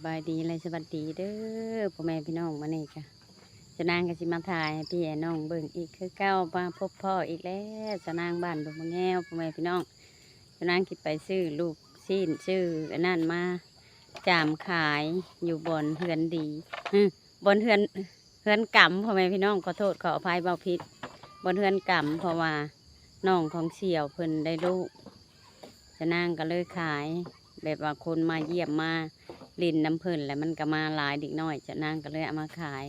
ສະບາຍດີ ແລະ ສະຫວັດດີເດີພໍ່ແມ່ພີ່ນ້ອງ. ມື້ນີ້ກະສາວນາງກະຊິມາຖ່າຍໃຫ້ພີ່ໃຫ້ນ້ອງເບິ່ງອີກຄືເກົ່າ ມາພົບພໍ້ອີກແລ້ວ ສາວນາງບ້ານດົງມະແງວ ພໍ່ແມ່ພີ່ນ້ອງ. ສາວນາງຊິໄປຊື້ລູກຊີ້ນ ຊື້ອັນນັ້ນມາຈາມຂາຍຢູ່ບ່ອນເຮືອນດີ ຫື ບ່ອນເຮືອນ ເຮືອນກຳ ພໍ່ແມ່ພີ່ນ້ອງ. ຂໍໂທດຂໍອະໄພເວົ້າຜິດ ບ່ອນເຮືອນກຳ ເພາະວ່ານ້ອງຂອງສ່ຽວເພິ່ນໄດ້ລູກ ສາວນາງກະເລີຍຂາຍ ແບບວ່າຄົນມາຢ້ຽມມາຫຼິ້ນນຳເພິ່ນ ແລ້ວມັນກະມາຫຼາຍເດັກນ້ອຍ ສາວນາງກະເລີຍເອົາມາຂາຍ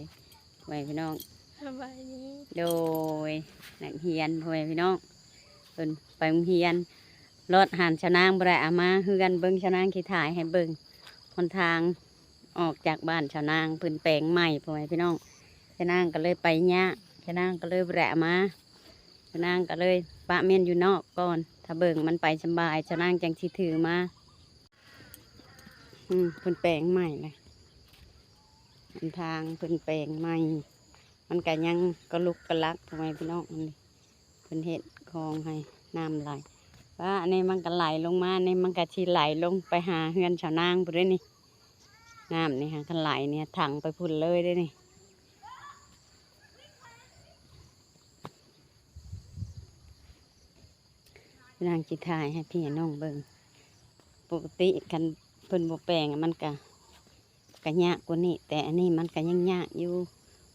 ພໍ່ແມ່ພີ່ນ້ອງ. ສະບາຍດີ ໂດຍ ນັກຮຽນ ພໍ່ແມ່ພີ່ນ້ອງ ເພິ່ນໄປໂຮງຮຽນ ລອດຫັ້ນ ສາວນາງບໍ່ໄດ້ເອົາມາເຮືອນເບິ່ງ ສາວນາງຊິຖ່າຍໃຫ້ເບິ່ງ ຫົນທາງອອກຈາກບ້ານສາວນາງ ເພິ່ນແປງໃໝ່ ພໍ່ແມ່ພີ່ນ້ອງ. ສາວນາງກະເລີຍໄປຍາກ ສາວນາງກະເລີຍບໍ່ໄດ້ເອົາມາ ສາວນາງກະເລີຍປະແມ່ນຢູ່ນອກກ່ອນ ຖ້າເບິ່ງມັນໄປສຳບາຍ ສາວນາງຈັ່ງຊິຖືມາ. ອືມ ເພິ່ນແປງໃໝ່ແຫຼະ ຫົນທາງເພິ່ນແປງໃໝ່ ມັນກະຍັງກະລຸກກະລັກ ພໍ່ແມ່ພີ່ນ້ອງ. ອັນນີ້ເພິ່ນເຮັດຄອງໃຫ້ນ້ຳໄຫຼ ວ່າອັນນີ້ມັນກະໄຫຼລົງມາ ອັນນີ້ມັນກະຊິໄຫຼລົງໄປຫາເຮືອນສາວນາງພຸ້ນເດ້ນີ້. ນ້ຳນີ້ຫາກະໄຫຼນີ້ຖັງໄປພຸ້ນເລີຍເດ້ນີ້. ນາງຊິຖ່າຍໃຫ້ພີ່ໃຫ້ນ້ອງເບິ່ງ ປົກກະຕິຄັນເພິ່ນບໍ່ແປງມັນກະ ກະຍາກກວ່ານີ້ ແຕ່ອັນນີ້ມັນກະຍັງຍາກຢູ່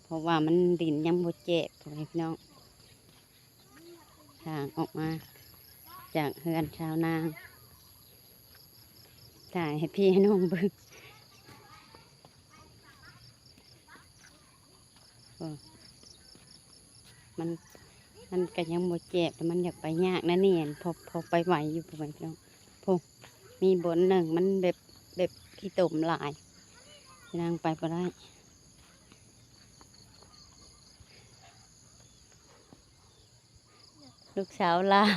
ເພາະວ່າມັນ ດິນຍັງບໍ່ແຈບ ພໍ່ແມ່ພີ່ນ້ອງ. ທາງອອກມາຈາກເຮືອນສາວນາງ ຖ່າຍໃຫ້ພີ່ໃຫ້ນ້ອງເບິ່ງ. ໂອ້ ມັນ ມັນກະຍັງບໍ່ແຈບ ແຕ່ມັນຢາກໄປຍາກນະນີ້ ພໍ ພໍໄປໄຫວຢູ່ ພໍ່ແມ່ພີ່ນ້ອງ. ໂອ້ ມີບ່ອນໜຶ່ງມັນແບບ ແບບຂີ້ຕົມຫຼາຍ ນາງໄປບໍ່ໄດ້. ລູກສາວລາວ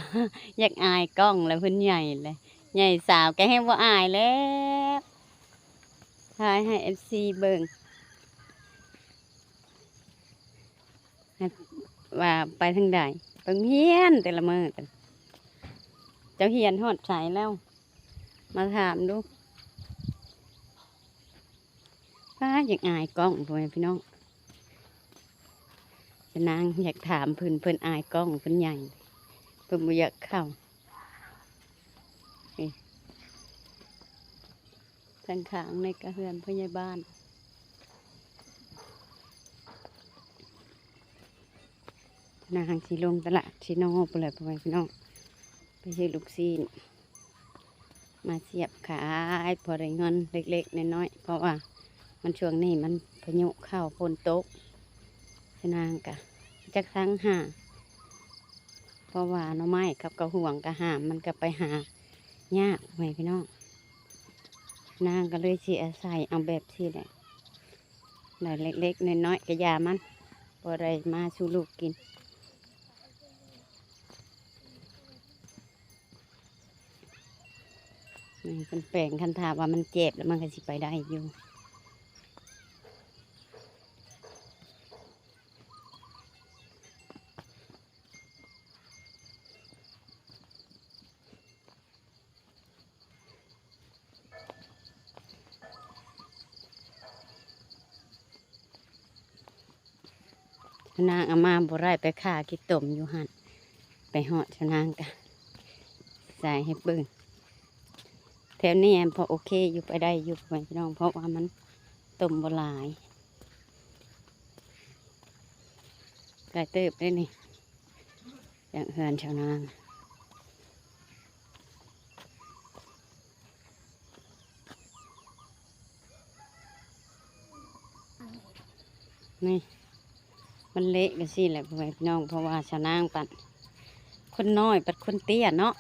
ຢາກອາຍກ້ອງແລ້ວ ເພິ່ນໃຫຍ່ແລ້ວ ໃຫຍ່ສາວກະແຮງບໍ່ອາຍແລ້ວ. ຖ່າຍໃຫ້ເອັຟຊີເບິ່ງ ວ່າໄປທາງໃດ ໄປໂຮງຮຽນແຕ່ລະມື້. ເຈົ້າຮຽນຮອດໃສແລ້ວ ມາຖາມດູ. ປ້າ ຢາກອາຍກ້ອງ ພໍ່ແມ່ພີ່ນ້ອງ. ນາງຢາກຖາມເພິ່ນ ເພິ່ນອາຍກ້ອງ ເພິ່ນໃຫຍ່ ເພິ່ນບໍ່ຢາກເຂົ້າ. ນີ້ ທາງຂ້າງໃນກະເຮືອນຜູ້ໃຫຍ່ບ້ານ. ນາງຊິລົງຕະຫຼາດຊີໂນພຸ້ນແຫຼະ ພໍ່ແມ່ພີ່ນ້ອງ ໄປຊື້ລູກຊີ້ນ ມາສຽບຂາຍ ພໍໄດ້ເງິນເລັກໆນ້ອຍໆ ເພາະວ່າມັນ ຊ່ວງນີ້ມັນພາຍຸເຂົ້າ ຝົນຕົກ. ນາງກະຈັກສັງຫາ ເພາະວ່າໜໍ່ໄມ້ກັບເຂົ້າຫວງກະຫາມ ມັນກະໄປຫາຍາກ ພໍ່ແມ່ພີ່ນ້ອງ. ນາງກະເລີຍຊິອາໄສເອົາແບບຊີ້ແຫຼະ ໄດ້ເລັກໆນ້ອຍໆກະຢ່າມັນ ພໍໄດ້ມາສູ່ລູກກິນ. ນີ້ເພິ່ນແປງ ຄັນຖ້າວ່າມັນແຈບແລ້ວ ມັນກະຊິໄປໄດ້ຢູ່. ນາງເອົາມາບໍ່ໄດ້ ໄປຄາຂີ້ຕົມຢູ່ຫັ້ນ ໄປຮອດນາງກະໃສ່ໃຫ້ເບິ່ງ. ແຖວນີ້ພໍໂອເຄຢູ່ ໄປໄດ້ຢູ່ ພໍ່ແມ່ພີ່ນ້ອງ ເພາະວ່າມັນຕົມບໍ່ຫຼາຍ. ໄກເຕີບເດ້ນີ້ ຈາກເຮືອນຊາວນາ. ນີ້ ມັນເລະຈັ່ງຊີ້ແຫຼະ ພໍ່ແມ່ພີ່ນ້ອງ ເພາະວ່າຊາວນາງປັດ ຄົນນ້ອຍປັດຄົນເຕ້ຍເນາະ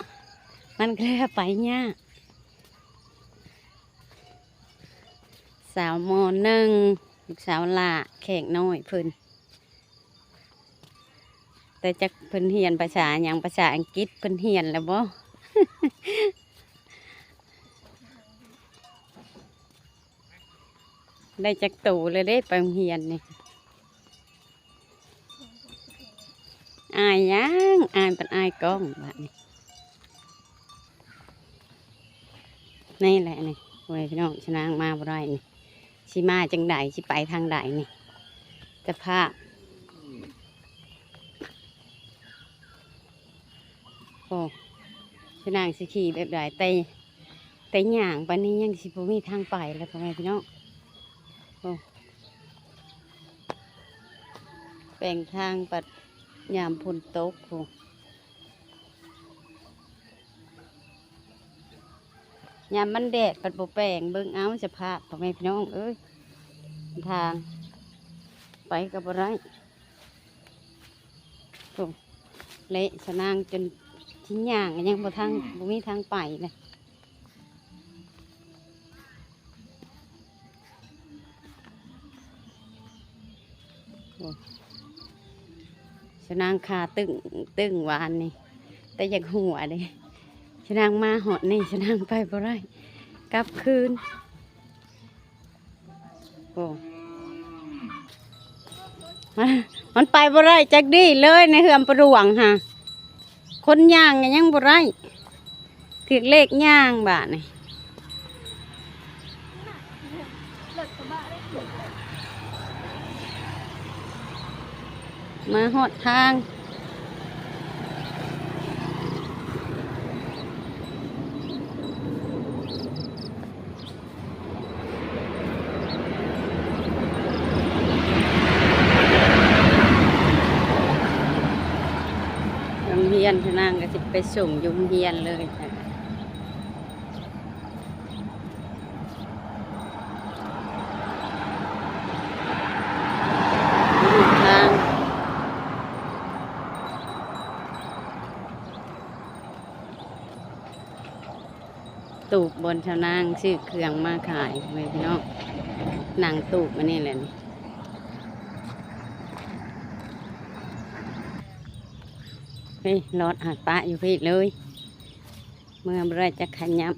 ມັນກະເລີຍໄປຍາກ. ສາວ ມໍໜຶ່ງ ລູກສາວຫຼ້າແຂກນ້ອຍເພິ່ນ. ແຕ່ຈັກເພິ່ນຮຽນພາສາຫຍັງ ພາສາອັງກິດເພິ່ນຮຽນແລ້ວບໍ່? ໄດ້ຈັກໂຕແລ້ວເດ້ ໄປໂຮງຮຽນນີ້? ອາຍຫຍັງ? ອາຍ ບັດອາຍກ້ອງບາດນີ້. ນີ້ແຫຼະນີ້ ໂອ້ຍ ພີ່ນ້ອງ ຊາວນາງມາບໍ່ໄດ້ນີ້. ຊິມາຈັ່ງໃດ ຊິໄປທາງໃດນີ້ ສະພາບ. ໂອ້ ຊະນາງຊິຂີ່ແບບໃດ ແຕ່ ແຕ່ຍ່າງໄປນີ້ຍັງຊິບໍ່ມີທາງໄປແລ້ວ ພໍ່ແມ່ພີ່ນ້ອງ. ໂອ້ ແປງທາງບັດຍາມຝົນຕົກພຸ້ນ. ຍາມມັນແດດພັດບໍ່ແປງ ເບິ່ງເອົາສະພາບ ພໍ່ແມ່ພີ່ນ້ອງເອີຍ ທາງໄປກໍບໍ່ໄດ້. ໂອ້ ເລະຊະນາງຈົນຊິຍ່າງກໍຍັງບໍ່ທາງ ບໍ່ມີທາງໄປເລີຍ. ໂອ້ ຊະນາງຂາຕຶ້ງ ຕຶ້ງວານນີ້ ແຕ່ຢາກຫົວເດ້. ຊະນາງມາຮອດນີ້ ຊະນາງໄປບໍ່ໄດ້ ກັບຄືນ. ໂອ້ ມັນ ມັນໄປບໍ່ໄດ້ຈັກດີ້ເລີຍ ໃນເຮືອນປະຫຼວງຫາ ຄົນຍ່າງກໍຍັງບໍ່ໄດ້ ຖືກເລກຍ່າງບາດນີ້. ມາຮອດທາງ ໂຮງຮຽນ ຊະນາງກໍຊິໄປສົ່ງຢູ່ໂຮງຮຽນເລີຍ. ທາງຕູບບ່ອນຊາວນາງຊື້ເຄື່ອງມາຂາຍ ພໍ່ແມ່ພີ່ນ້ອງ ນັ່ງຕູບອັນນີ້ແຫຼະນີ້. ເຮີ້ຍ ລອດຫາປະຢູ່ພີ້ເລີຍ. ເມືອບໍ່ໄດ້ຈັກຂະຫຍັບ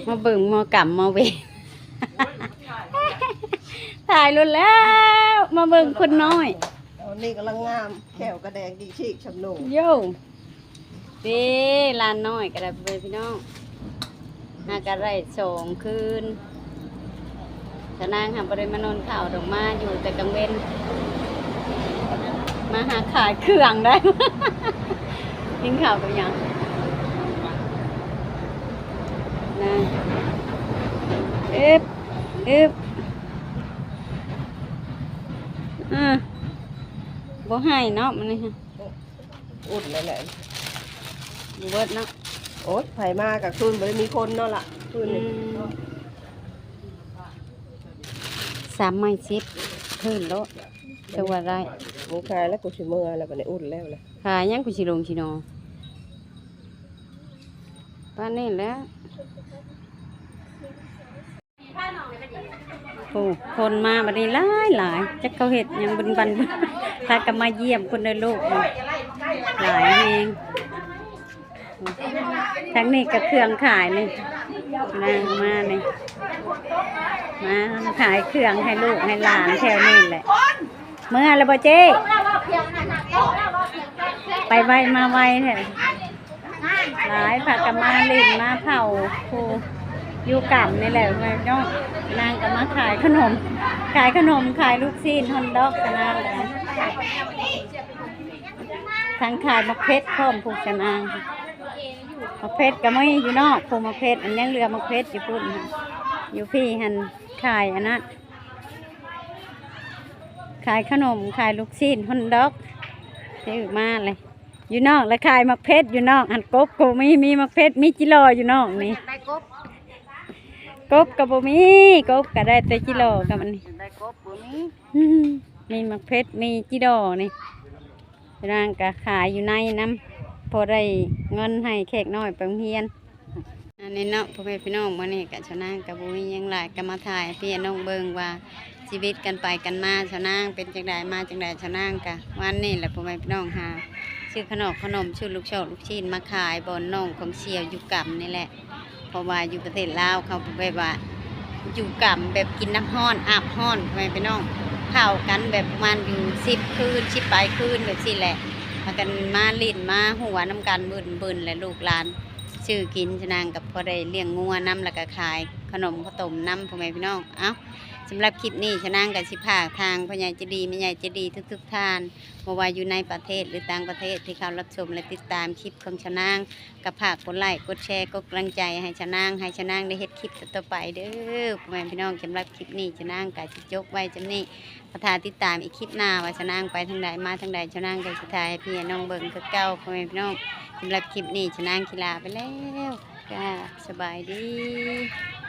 ມາເບິ່ງໝໍກຳໝໍເວນ ຖ່າຍໂລດແລ້ວ ມາເບິ່ງຄົນນ້ອຍ. ຕອນນີ້ກຳລັງງາມ ແຂ້ວກະແດງດີຊີກຊຳໂນ. ໂຢ ເດ້ ຫຼານນ້ອຍກໍໄດ້ ພໍ່ແມ່ພີ່ນ້ອງ ຫາກໍໄດ້ສອງຄືນ. ຊາວນາງຫາບໍ່ໄດ້ມານອນເຝົ້າດອກ ມາຢູ່ແຕ່ກາງເວັນ ມາຫາຂາຍເຄື່ອງໄດ໋. ກິນເຂົ້າກັບຫຍັງນະ? ເອີບ ເອີບ ອາ ບໍ່ໃຫ້ເນາະ ມື້ນີ້ ອຸ່ນແລ້ວແຫຼະ ບໍ່ເບິດເນາະ. ໂອ້ຍ ໃຜມາກາງຄືນບໍ່ໄດ້ມີຄົນເນາະລະ ຄືນນີ້ ອືມ ສາມໄມ້ສິບ ຄືນໂລດ ຈັ່ງວ່າໄດ້. ບໍ່ຂາຍແລ້ວ ກູຊິເມືອແລ້ວ ບັດນີ້ອຸ່ນແລ້ວລະ. ຂາຍຫຍັງ ກູຊິລົງຊິນອນ ປານນີ້ແຫຼະ. ໂອ້ ຄົນມາບັດນີ້ຫຼາຍໆ ຈັກເຂົາເຮັດຫຍັງບຶນບັນ ພາກັນມາຢ້ຽມຄົນໃນໂລກນີ້ ຫຼາຍແຮງ. ທາງນີ້ກໍເຄື່ອງຂາຍນີ້ ນາງມານີ້ ມາຂາຍເຄື່ອງໃຫ້ລູກໃຫ້ຫຼານແຖວນີ້ແຫຼະ. ເມືອແລ້ວບໍ່ເຈ້? ໄປໄວມາໄວແທ້. ຫຼາຍ ພາກັນມາຫຼິ້ນມາເຜົາ ຜູ້ຢູ່ກຳນີ້ແຫຼະ ແມ່ນ້ອງ. ນາງກໍມາຂາຍຂະໜົມ ຂາຍຂະໜົມ ຂາຍລູກຊີ້ນຮອດດອກ ນາງກໍໄດ້ ທັງຂາຍໝາກເຜັດພ້ອມ ຜູ້ຊະນາງ. ໝາກເຜັດກໍມີຢູ່ນອກ ຜູ້ໝາກເຜັດ ອັນຍັງເຫຼືອໝາກເຜັດຢູ່ພຸ້ນ ຢູ່ພີ້ຫັ້ນ ຂາຍອັນນັ້ນ ຂາຍຂະໜົມ ຂາຍລູກຊີ້ນຮອດດອກ ຊື້ມາເລີຍ. ຢູ່ນອກລະຂາຍໝາກເຜັດ ຢູ່ນອກຫັ້ນ ກົບກໍບໍ່ມີ ມີໝາກເຜັດ ມີຈິລໍຢູ່ນອກນີ້. ໄດ້ກົບ ກົບກໍບໍ່ມີ ກົບກໍໄດ້ແຕ່ຈິລໍກັບອັນນີ້ ໄດ້ກົບບໍ່ມີ. ມີໝາກເຜັດ ມີຈິລໍນີ້ ນາງກໍຂາຍຢູ່ໃນນຳ ພໍໄດ້ເງິນໃຫ້ແຂກນ້ອຍໄປໂຮງຮຽນ. ອັນນີ້ເນາະ ພໍ່ແມ່ພີ່ນ້ອງ ມື້ນີ້ກະຊາວນາງກະບໍ່ມີຫຍັງຫຼາຍ ກະມາຖ່າຍໃຫ້ພີ່ນ້ອງເບິ່ງວ່າຊີວິດກັນໄປກັນມາ ຊາວນາງເປັນຈັ່ງໃດ ມາຈັ່ງໃດ. ຊາວນາງກະວັນນີ້ແຫຼະ ພໍ່ແມ່ພີ່ນ້ອງ ຫາຊື້ຂະໜອກຂະໜົມ ຊື້ລູກຊອກລູກຊີ້ນມາຂາຍບ່ອນນ້ອງຂອງສ່ຽວຢູ່ກຳນີ້ແຫຼະ. ເພາະວ່າຢູ່ປະເທດລາວເຂົາແບບວ່າຢູ່ກຳແບບກິນນ້ຳຮ້ອນອາບຮ້ອນ ພໍ່ແມ່ພີ່ນ້ອງ. ເຂົ້າກັນແບບປະມານຢູ່ສິບຄືນ ສິບປາຍຄືນແບບຊີ້ແຫຼະ ພາກັນມາຫຼິ້ນມາຫົວນຳກັນ ບຶ້ນໆ ແລະ ລູກຫຼານຊື້ກິນ. ຊະນາງກໍພໍໄດ້ລ້ຽງງົວນຳ ແລ້ວກໍຂາຍຂະໜົມເຂົ້າຕົ້ມນຳ ພໍ່ແມ່ພີ່ນ້ອງ. ເອົ້າ ສຳລັບຄລິບນີ້ ຊະນາງກໍຊິຝາກທາງພໍ່ໃຫຍ່ໃຈດີ ແມ່ໃຫຍ່ໃຈດີທຸກໆທ່ານ ບໍ່ວ່າຢູ່ໃນປະເທດ ຫຼື ຕ່າງປະເທດ ທີ່ເຂົ້າຮັບຊົມ ແລະ ຕິດຕາມຄລິບຂອງຊະນາງ ກໍຝາກກົດໄລ້ ກົດແຊ ກົດກຳລັງໃຈໃຫ້ຊະນາງ ໃຫ້ຊະນາງໄດ້ເຮັດຄລິບຕໍ່ໆໄປເດີ ພໍ່ແມ່ພີ່ນ້ອງ. ສຳລັບຄລິບນີ້ ຊະນາງກໍຊິຈົບໄວ້ສ່ຳນີ້ ກໍຖ້າຕິດຕາມອີກຄລິບໜ້າວ່າຊະນາງໄປທາງໃດມາທາງໃດ ຊະນາງກໍຊິຖ່າຍໃຫ້ພີ່ໃຫ້ນ້ອງເບິ່ງຄືເກົ່າ ພໍ່ແມ່ພີ່ນ້ອງ. ສຳລັບຄລິບນີ້ ຊະນາງຊິລາໄປແລ້ວ ກະສະບາຍດີ.